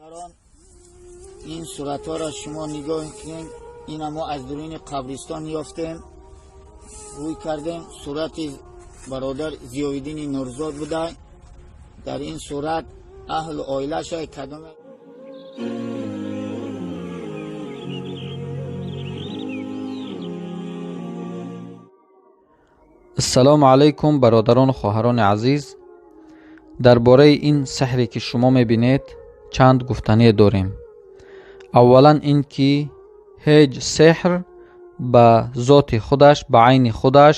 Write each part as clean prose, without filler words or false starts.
Хоҳарон, ин суратҳоро шумо нигоҳ кунед. Ина мо аз дуруни қабристон ёфтем, рӯй кардем. Сурати бародар Зиёвиддини Нурзод буда. Дар ин сурат аҳлу оилаша кадом. Ассалому алайкум, бародарону хоҳарони азиз. Дар бораи ин сеҳре, ки шумо мебинед, чанд гуфтание дорем. Аввалан, ин ки ҳеҷ сеҳр ба зоти худаш, ба айни худаш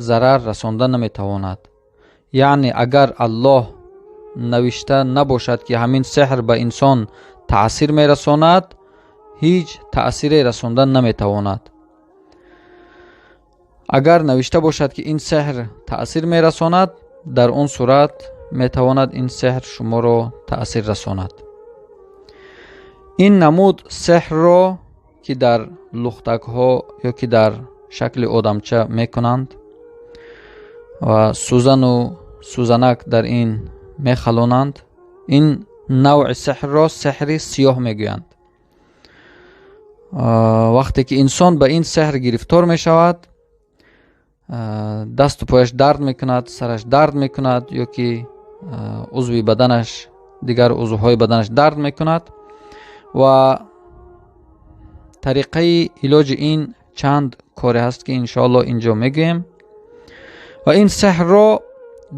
зарар расонда наметавонад. Яъне агар Аллоҳ навишта набошад, ки ҳамин сеҳр ба инсон таъсир мерасонад, ҳеҷ таъсире расонда наметавонад. Агар навишта бошад, ки ин сеҳр таъсир мерасонад, дар он сурат метавонад ин сеҳр шуморо таъсир расонад. Ин намуд сеҳрро, ки дар лухтакҳо ё ки дар шакли одамча мекунанд ва сӯзану сӯзанак дар ин мехалонанд, ин навъи сеҳрро сеҳри сиёҳ мегӯянд. Вақте ки инсон ба ин сеҳр гирифтор мешавад, дасту пояш дард мекунад, сараш дард мекунад ё ки узви баданаш, дигар узвҳои баданаш дард мекунад. Ва тариқаи илоҷи ин чанд коре ҳаст, ки иншоалло инҷо мегӯем. Ва ин сеҳрро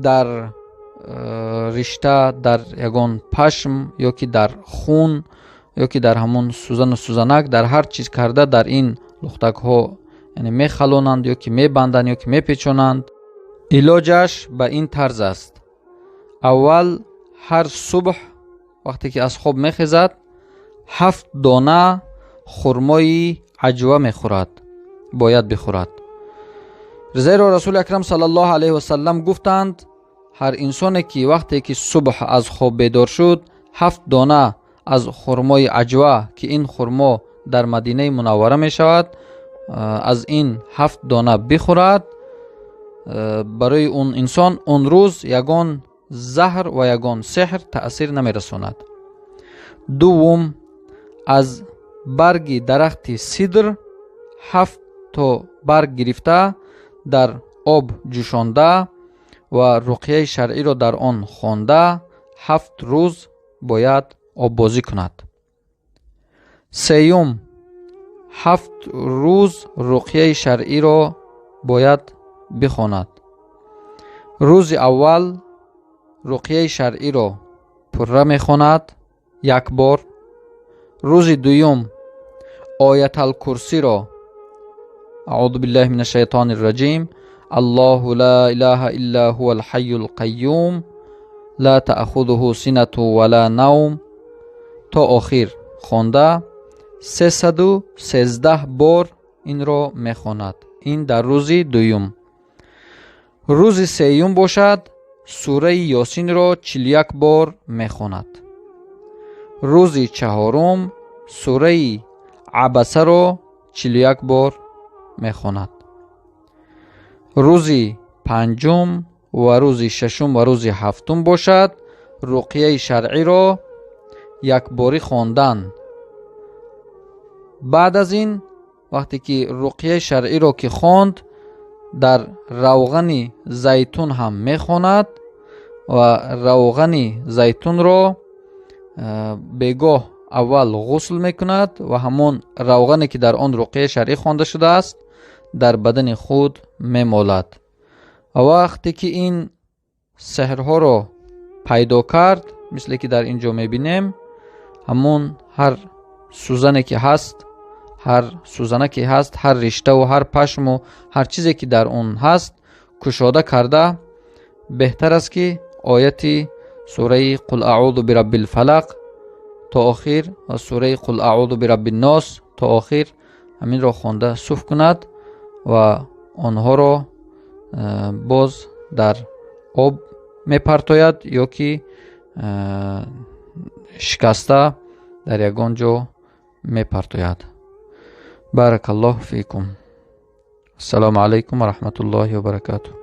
дар ришта, дар ягон пашм ё ки дар хун ё ки дар ҳамон сӯзану сӯзанак, дар ҳар чиз карда, дар ин лухтакҳо, яъне мехалонанд ё ки мебанданд ё ки мепечонанд. Илоҷаш ба ин тарз аст: аввал, ҳар субҳ вақте ки аз хоб мехезад, 7 дона хурмои аҷва мехӯрад, бояд бихӯрад, зеро Расули Акрам саллаллоҳу алайҳи васаллам гуфтанд: ҳар инсоне, ки вақте ки субҳ аз хоб бедор шуд, 7 дона аз хурмои аҷва, ки ин хурмо дар Мадинаи Мунаввара мешавад, аз ин 7 дона бихӯрад, барои он инсон он рӯз ягон заҳр ва ягон сеҳр таъсир намерасонад. Дуввум, аз барги дарахти сидр 7 то барг гирифта, дар об ҷӯшонда ва руқияи шаръиро дар он хонда, 7 рӯз бояд оббозӣ кунад. Сеюм, 7 рӯз руқияи шаръиро бояд бихонад. Рӯзи аввал руқияи шаръиро пурра мехонад як бор. Рӯзи дуюм Ояталкурсиро: аъузу биллаҳи мин ашшайтони рраҷим, Аллоҳу ла илаҳа илла ҳува алҳайю алқайюм, ла таъхузуҳу синату ва ла навм, то охир хонда, 313 бор инро мехонад. Ин дар рӯзи дуюм. Рӯзи сеюм бошад, сураи Ёсинро 41 бор мехонад. Рӯзи чаҳорум сураи Абасаро 41 бор мехонад. Рӯзи панҷум ва рӯзи шашум ва рӯзи ҳафтум бошад, руқияи шаръиро якборӣ хондан. Баъд аз ин, вақте ки руқияи шаръиро ки хонд, дар равғани зайтун ҳам мехонад ва равғани зайтунро бегоҳ аввал ғусл мекунад ва ҳамон равғане, ки дар он руқияи шаръӣ хонда шудааст, дар бадани худ мемолад. Ва вақте ки ин сеҳрҳоро пайдо кард, мисле ки дар ин ҷо мебинем, ҳамон ҳар сӯзане ки ҳаст, ҳар сӯзана ки ҳаст, ҳар риштаву ҳар пашму ҳар чизе ки дар он ҳаст, кушода карда, беҳтар аст, ки ояти сураи Қул аъузу бираббил фалақ то охир ва сураи Қул аъузу бираббин нос то охир ҳаминро хонда суф кунад ва онҳоро боз дар об мепартояд ё ки шикаста дар ягон ҷо мепартояд. Баракаллоҳу фикум. Ассалому алайкум ва раҳматуллоҳи ва баракатуҳ.